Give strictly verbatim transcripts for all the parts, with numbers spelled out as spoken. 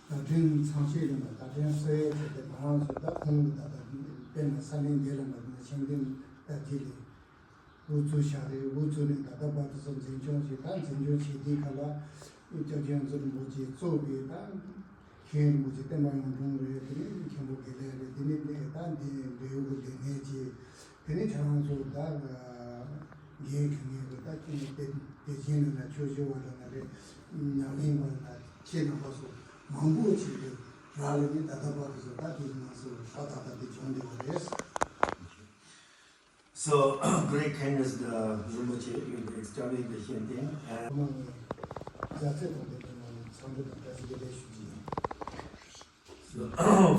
བརྡ་འཕྲིན་ཚང་ཤེས་ལ་མ་བརྡ་འཕྲིན་གསོ་ཡས་བྱས་ཏེ། ང་རང་ཚོ་ད་ཁོང་གི་ད་ལྟ་དཔེར་ན་ས་གནས་འདི་ལ་མ་བརྡ་འཕྲིན་ཤེས་ལྡན་ད་ལྟ་དེ་ལས་དབུ་བཙུགས་བཞག་རེད། དབུ་བཙུགས་ནས་ད་ལྟ་བར་དུ་ཚོ་འཛིན་སྐྱོང་བྱས། ད་འཛིན་སྐྱོང་བྱེད་དུས་ག་ལ་སྐྱབས་རྗེ་ཡོངས་འཛིན་རིན་པོ་ཆེ་གཙོས་པའི་ད་མཁན་རིན་པོ་ཆེ་བསྟན་པ་གཡུང་དྲུང་རེད། དེ་ནས་མཁན་པོ་དགེ་ལེགས་རེད། དེ་ནས་འདི་ད་འདི་འབྲེལ་ཡོད་ཀྱི་ལས་སྣེ་བྱས། དེ་ནས་ཁྱེད་རང་ཚོ་ད་འགན་འཁྱེར་མཁན་གྱི་ད་ཅི་ནས་དེ་དེ་བཞིན་ལ་ན་ཆོས་ཞུ་བ་ལ་ན་རེད། ཉམས་ལེན་པ་ལ་ཁྱེད་རྣམ་པ་ཚོ་མང་པོ་ཅིག་གི་ར་ལ་ནི་ད་ལྟ་བར་དུ་ད་དེ་ནང་སོ་ཧྲ་ཏག་ཏག་དེ་བྱུང་བསྡད་པ་རེད། So, great kindness, the Rinpoche, you extending the Shen Ting, and མཛའ་བརྩེ་དང་ལྡན་པའི་ངང་ནས་འཚམས་འདྲི་དང་བཀྲ་ཤིས་བདེ་ལེགས་ཞུ་རྒྱུ་ཡིན། So,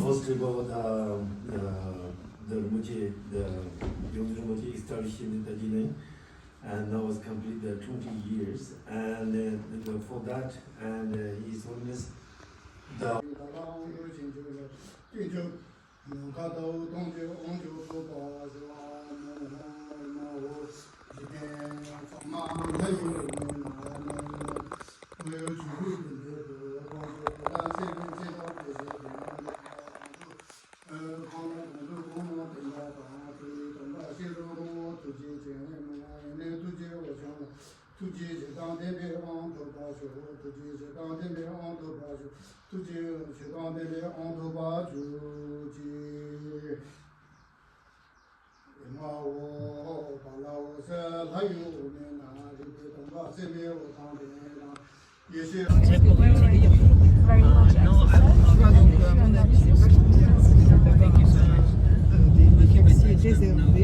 first of all, um, uh, the Rinpoche, the Yongzin Rinpoche established in Darjeeling, and now has complete the twenty years. And uh, for that, and uh, His Holiness, the ནམ་མཁའ་ཟླ་བ་སྟོང་འཇུག་ཐུགས་རྗེ་དབང་ཕྱུག་ཐུབ་པ་ཟེར་བ་མོ་མོ་འཇིག་རྟེན་ཚང་མ་ལྷ་ཡི་ལུས་ནང་ན་མོ་མོ་འོད་ཆུ་བུར་དུ་འདྲེས་སུ་དབང་ཕྱུག་ཐུབ་པ་སེར་པོའི་ཚེ་དང་དེ་བཞིན་དུ་ཡང་དག་པ་དང་། ཁོང་ལ་དོན་དུ་ཐུན་མོང་བསྟན་པ་དང་། ཐུགས་ཡིད་སྟོང་པ་ཤེས་རབ་མོ། ཐུགས་རྗེ་ཅན་མི་མངའ་ཡེ་ནས་ཐུགས་རྗེའི་འོད་བྱུང་ལ། ཐུགས་རྗེའི་ཞེ་སྡང་བདེན་པའི་དབང་ཐོབ་པར་ཤོག་ཐུགས་རྗེའི་ཞེ་སྡང་བདེན་པའི་དབང་ཐོབ་པར་ཤོག་ཐུགས་རྗེའི་ཞེ་སྡང་བདེན་པའི་དབང་ཐོབ་པར་གྱུར་ཅིག་ཨེ་མ་ཧོ། པ་ལ་ཧོ་སེ་ལྷ་ཡུལ་མེད་ན་རིག་པའི་སྟོང་པ་སེམས་དཔའི་འོད་དང་ལྡན་དང་། Thank you very much, exercise. If you are not used to it, thank you so much.